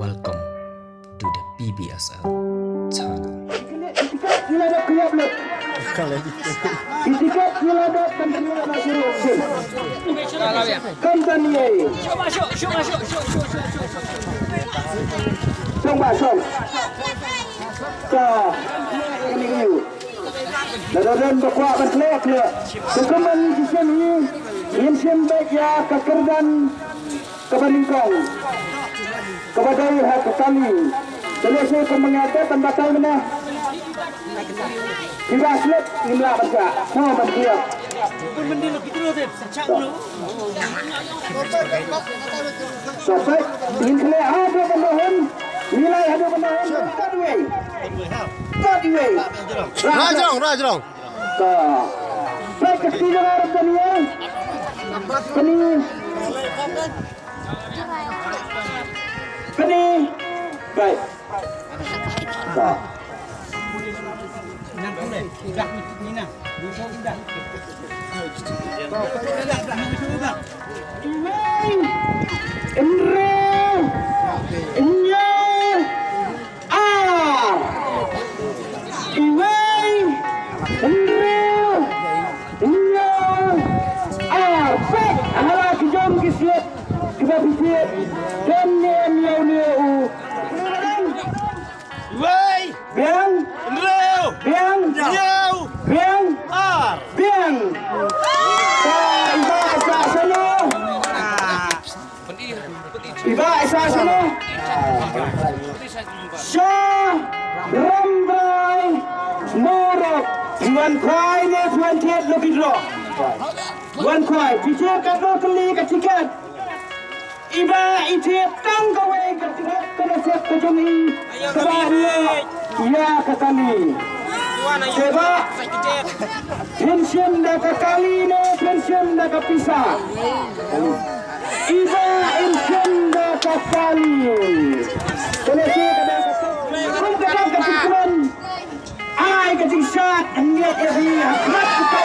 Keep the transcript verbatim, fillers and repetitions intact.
Welcome to the P B S L channel. Itikat ngi la dep khlieh lut. Itikat ngi la dep ban khlieh lut. Kam don ei. Shong ba shong. Ka ni ngi. Lada don ba kwah ban khlieh, khlieh. Te kumne ngi shim hi, ngin shim beit ïa ka kyrdan kaba nyngkong, kaba dei ha ka kali. Te lehse kumba nga tip ban batai mynne, kiba slip ngim lah ban shah. Mo ban khlieh. Sa peit, ngin khlieh haduh ban da hun. Ngi lai haduh ban da hun. Kat wei. Kat wei. Rajrong, rajrong. Sa peit ka kti jong nga ruh kane. Kane. Kane. Peit. Sa. Iwei, hynriew, hynñiew, ar. Iwei, hynriew, hynñiew, ar. Peit ha la ki jong ki slip kiba phi thied. Don ne em ïa u ne u. Iwei. Biang. Hynriew. Biang. Hynñiew. Biang. Ar. Biang. Ka iba sa sano. Iba sa sano. Sha Rambrai Murok. Wan khwai ne wan thied lucky draw. Wan khwai. Phi thied katno tylli ka tiket. Iba i thied tang kawei ka tiket ka nasib ka jong i kaba ïa ka kali. Te ba phin shim da ka kali ne phin shim da ka pisa. Iba in shim da ka kali. Te lehse ka da ka kum ka da ka jingkmen. Ai ka jingshad ngi ïa ri ha khmat ka